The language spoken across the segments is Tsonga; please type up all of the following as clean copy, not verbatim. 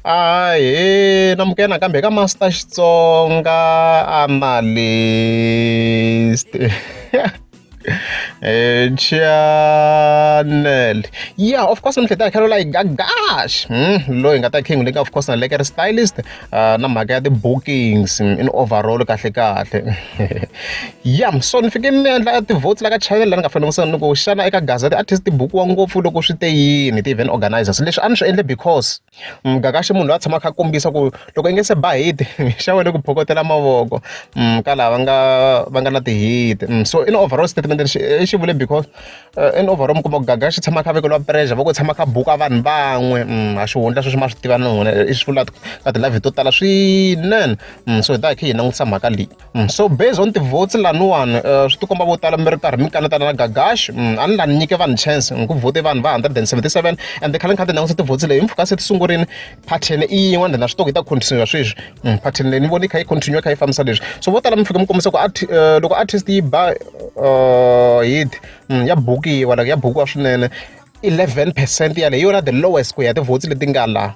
Ahee namukela nakambe ka Master Xitsonga Analyst channel. Yeah, of course namuntlha hi ta hi kha hi Gagash, loyi hi nga ta king leyi of course na Lekker Stylist na mhaka ya ti-bookings in overall kahle kahle. Yeah, so ni fike ni endla ti-votes la ka channel la ni nga fanele ni ku xana eka Gaza ti-artist ti bukiwa ngopfu loko swi te yini ti-event organizers. Leswi a ni swi endle because Gagash i munhu loyi a tshamaka a kha a kombisa ku loko i nge se ba hit xa wena ku phokotela mavoko ka lava nga va nga na ti-hit. So in overall statement lexi i xi vule because in overall mi kuma ku Gagash i tshama a kha a vekeriwa pressure va ku tshama a kha a buka vanhu van'we a xihundla sweswi ma swi tiva na n'wina i swi vula ka ti-live to tala swinene. So hi ta hi kha hi langutisa mhaka leyi. So based on ti-votes laniwani swi tikomba vo tala mi ri karhi mi kanetana na Gagash. A ni la ni nyike vanhu chance ku vote vanhu va 177 and khale ni kha ni langutisa ti-votes leyi mpfhuka se ti sungurile pattern i yin'we and na swi tiva ku yi ta continue sweswi. Pattern leyi ni vone yi kha yi continue yi kha yi fambisa leswi. So vo tala mi fika mi kombisa ku loko artist yi ba hit ya bukiwa like ya bukiwa swinene. 11% yaleyo hi yona the lowest ku ya ti-votes leti nga la.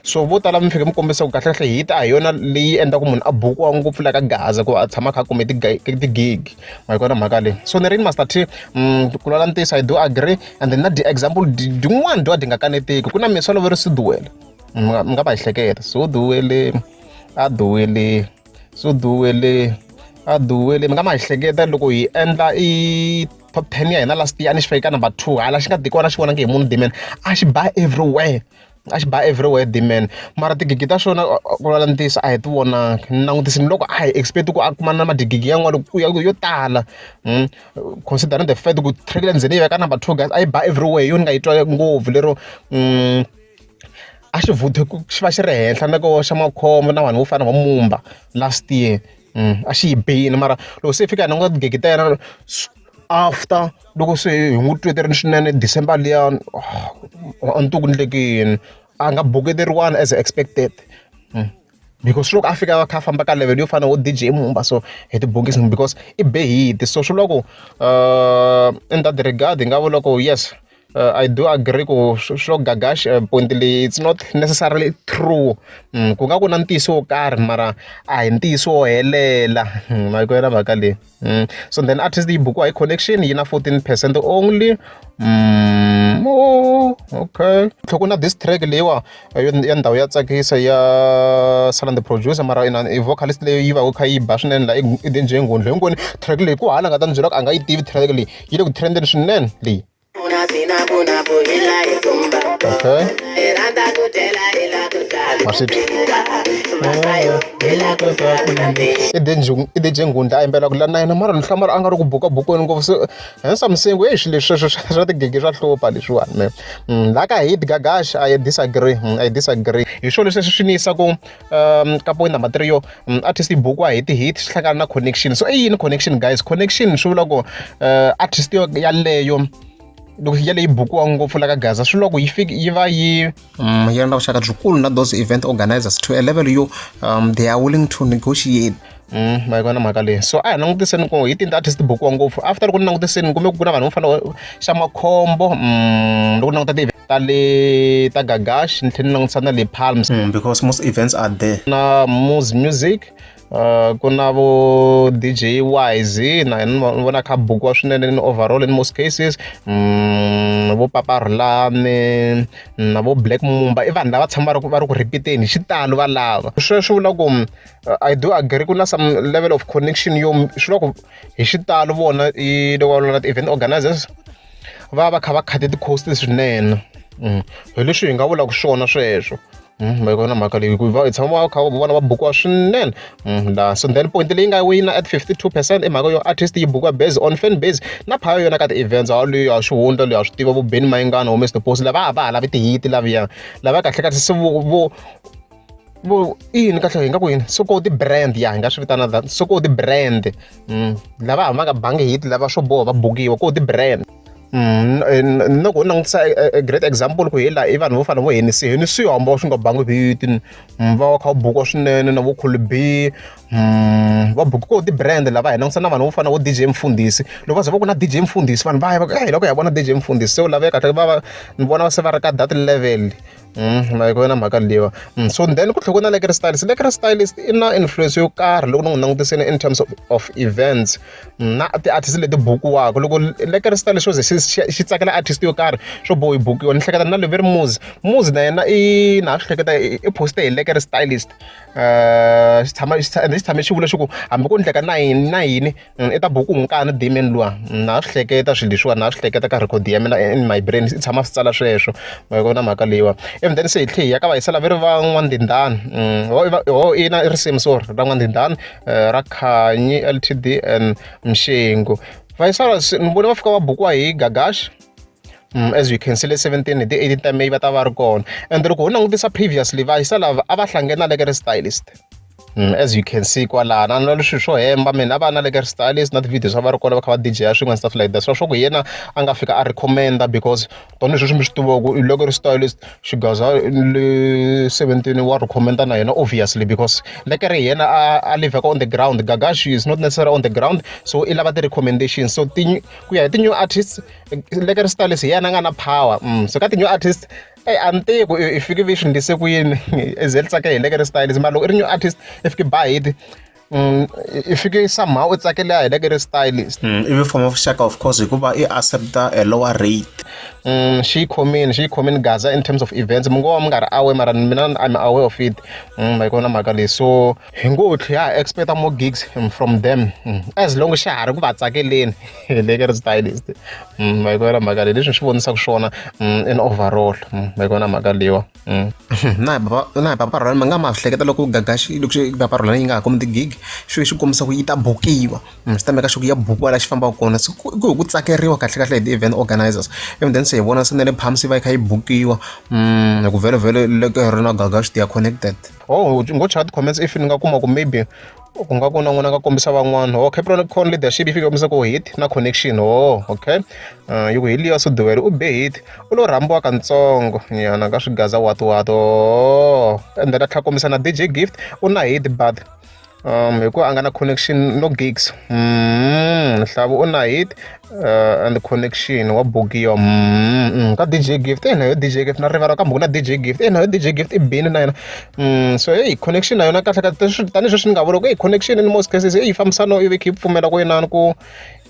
So vo tala mi fika mi kombisa ku kahlekahle hit a hi yona leyi endlaka munhu a bukiwa ngopfu la ka Gaza ku a tshama a kha a kume ti-gig. Ma yi vona mhaka leyi. So ni ri Master T ku vulavula ntiyiso I do agree and then na ti-example tin'wani to ka ti nga kaneteki ku na miswa loko ri Suduwele mi nga va hi hleketa Suduwele a duwele Suduwele a duwele mi nga ma hi hleketa loko hi endla i top 10 ya hina last year a ni xi fike ka number 2 hala xi nga dikona xi vonangi hi munhu Dman a xi ba everywhere a xi ba everywhere Dman mara tigigi ta xona ku vulavula ntiyiso a hi ti vonangi ni langutisini loko a hi expect ku a kuma na madigigi yan'wana ku ya yo tala considering the fact ku track leyi ndzeni yi veka number 2 guys a yi ba everywhere yo ni nga yi twa ngopfu lero a xi vhuthe xi va xi ri henhla na ko xa makhombo na vanhu vo fana na va Mumba last year. A xi yi bini mara loko se hi fika hi languta tigigi ta yena after loko se hi n'wi tweterile swinene December liya a ni tivi ku endleke yini a nga buketeriwanga as expected because loko a fika a kha a famba ka level yo fana na vo D_J Mumba so hi tibokisi because i be hit so swi vula ku in that regard hi nga vula ku yes. I do agree ku swo Gagash point leyi it's not necessarily true. Ku nga ku na ntiyiso wo karhi mara a hi ntiyiso wo helela ma yi twela mhaka leyi. So then artist yi bukiwa hi connection yi na 14% only. Oh, okay. Tlhe ku na this track leyiwa ya ndhawu ya tsakisa ya Salon the producer mara ina i vocalist leyi yi va ku kha yi ba swinene la i DJ Nghondlo hinkwenu track leyi ku hala nga ta ni byela ku a nga yi tivi track leyi yi le ku trend-eni swinene leyi. Okay. I DJ Nghundla a yimbelelaka la na yena mara ni hlamala a nga ri ku buka bukweni ngopfu se handsome Msengu heyi swilo leswi sweswo swa tigigi swa hlupha leswiwani me la ka hit Gagash I disagree I disagree hi swona leswi swi ni yisa ku ka point number 3 yo artist yi bukiwa hi ti-hit swi hlangana na connection. So i yini connection guys? Connection swi vula ku artist yaleyo loko yaleyo yi bukiwa ngopfu la ka Gaza swi vula ku yi fiki yi va yi yi ri na vuxaka byikulu na those event organizers to a level yo they are willing to negotiate. Ma yi vona mhaka leyi. So a hi langutiseni ku hi tini ti-artist ti bukiwa ngopfu after loko ni langutiseni ni kume ku na vanhu vo fana xa Makhombo loko ni languta ti ta le ta Gagash ni tlhela ni langutisa na le Palms. Because most events are there. Na Moz Music ku na vo DJ Wise na yena ni vona kha bukiwa swinene in overall in most cases vo Papa Rhulani na vo Black Mumba i vanhu lava tshama va ri ku va ri ku repeat-eni hi xitalo va lava. Sweswo swi vula ku I do agree ku na some level of connection yo swi vula ku hi xitalo vona i loko va vulavula na ti-event organizers va va kha va khate ti-cost swinene hi leswi hi nga vulaka swona sweswo. Ma yi vona mhaka leyi ku va hi tshama va kha va vona va bukiwa swinene la so then point leyi nga wina at 52% i mhaka yo artist yi bukiwa based on fan base na phaya yona ka ti-events ha leyi ha xihundla leyi ha swi tiva vo Benny Mayengani vo Mr Post lava a va ha lavi ti-hit laviya lava kahle kahle se vo vo vo i yini kahle hi nga ku yini so ko ti-brand ya hi nga swi vitana that so ko ti-brand lava va nga bangi hit lava swo boha va bukiwa ko ti-brand. Ni loko u langutisa a great example ku hi laha i vanhu vo fana na vo Hennessy, Hennessy hambi swi nga bangi hit va va kha va bukiwa swinene na vo Cool B va bukiwa ti-brand lava hi langutisa na vanhu vo fana na vo D_J Mfundhisi loko va ze va ku na D_J Mfundhisi vanhu va ya va ku hi lava ku ya vona D_J Mfundhisi se laveka kahle va va ni vona se va ri ka that level. Ma yi vona mhaka leyiwa. So then ku tlhela ku na Lekker Stylist. Lekker Stylist i na influence yo karhi loko ni n'wi langutisile in terms of events na ti-artist leti bukiwaka. Loko Lekker Stylist xo ze xi tsakela artist yo karhi swo boha yi bukiwa. Ni hleketa na Leveri Muzi, Muzi na yena i na ha swi hleketa i post-e hi Lekker Stylist xi tshama ende xi tshame xi vula xi ku hambi ko endleka na yini na yini i ta buku nkani Damian luwa. Na ha swi hleketa swilo leswiwani na ha swi hleketa ka record ya mina in my brain i tshama a swi tsala sweswo ma yi vona mhaka leyiwani. Ivi then se hi tlhe hi ya ka vayisela va ri va N'wandindani ho ina i risimu sorry ra N'wandindani ra Khanyi L_T_D and Mshengu. Vayisela ni vone va fika va bukiwa hi Gagash as you can see le 17 hi ti 18 ta May va ta va ri kona and loko ho langutisa previously vayisa lava a va hlangene na Lekker Stylist. As you can see kwalano a ni lavi swilo swo hemba mina a va na Lekker Stylist na ti-videos a va ri kona va kha va DJ-a swin'we and stuff like that so swa ku hi yena a nga fika a recommend-a because tanihi sweswi mi swi tivaka ku i Lekker Stylist xigaza le 17 wa recommend-a na yena obviously because Lekker hi yena a live-aka on the ground Gagash is not necessarily on the ground so i lava ti-recommendations so ku ya hi ti-new artists Lekker Stylist hi yena a nga na power so ka ti-new artist eyi a ni tivi ku i fike vi swi endlise ku yini i ze i tsake hi Lekker Stylist mara loko i ri new artist i fike ba hit i fike somehow u tsakela hi Lekker Stylist. Ivi form of xaka of course hikuva i accept-a a lower rate. Xi yi khomile xi yi khomile Gaza in terms of events mi ngo va mi nga ri aware mara mina I'm aware of it ma yi vona mhaka leyi so hi ngo tlhe ha expect more gigs from them as long xa ha ri ku va tsakeleni Lekker Stylist ma yi vona mhaka leyi leswi ni swi vonisaka swona in overall ma yi vona mhaka leyiwa. Na hi na hi papa Rhulani mi nga ma swi hleketa loko Gagash loko papa Rhulani yi nga ha kumi ti-gig xi xi kombisa ku yi ta bukiwa swi ta meka sure ku ya bukiwa laha xi fambaka kona se ku hi ku tsakeriwa kahle kahle hi ti-event organizers and then se hi vona se na le Palms yi va yi kha yi bukiwa hi ku vhele vhele Lekker na Gagash they are connected. Oh ngo chava ti-comments if ni nga kuma ku maybe ku nga ku na n'wina nga kombisa van'wana oh Capricorn leadership yi fike kombisa ku hit na connection oh okay yi ku hi liya Suduwele u be hit u lo rhambiwa katsongo nyana ka swigaza watiwati oh and then a tlhela kombisa na DJ Gift u na hit but hikuva a nga na connection no gigs Nhlavu u na hit and connection wa bukiwa ka DJ Gift ina yo DJ Gift na rivala kambe ku na DJ Gift ina yo DJ Gift i bini na yena so hey connection na yona kahle kahle tanihi sweswi ni nga vula ku hey connection in most cases hey yi fambisana ivi kha yi pfumela ku inani ku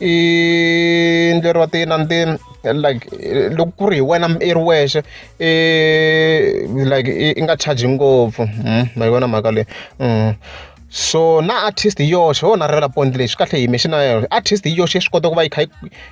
i endleriwa ti-inani ti like loko ku ri hi wena i ri wexe i like i nga charge ngopfu ma yi vona mhaka leyi. So na artist hi yoxe ho na rivela point leyi swi kahle hi yime na yona artist hi yoxe ya swi kota ku va yi kha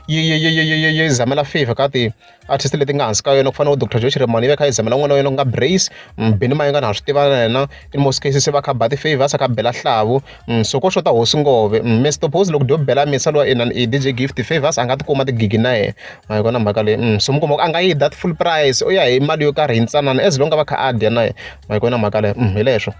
yi yi zamela favor ka ti-artist leti nga hansi ka yona ku fana na vo Doctor Joe Shirimani yi va yi kha yi zamela n'wana wa yena ku nga Brace Benny Mayengani ha swi tiva na yena in most cases se va kha ba ti-favors a kha bela Hlavu so ko xota Hosi Ngove Mister Post loko dyo bela Misa luwa inani i DJ Gift favors a nga ti kuma tigigi na yena ma yi vona mhaka leyi so mi kuma ku a nga yi that full price u ya hi mali yo karhi yintsanana as long a va kha a dya na yena ma yi vona mhaka leyi hi leswo.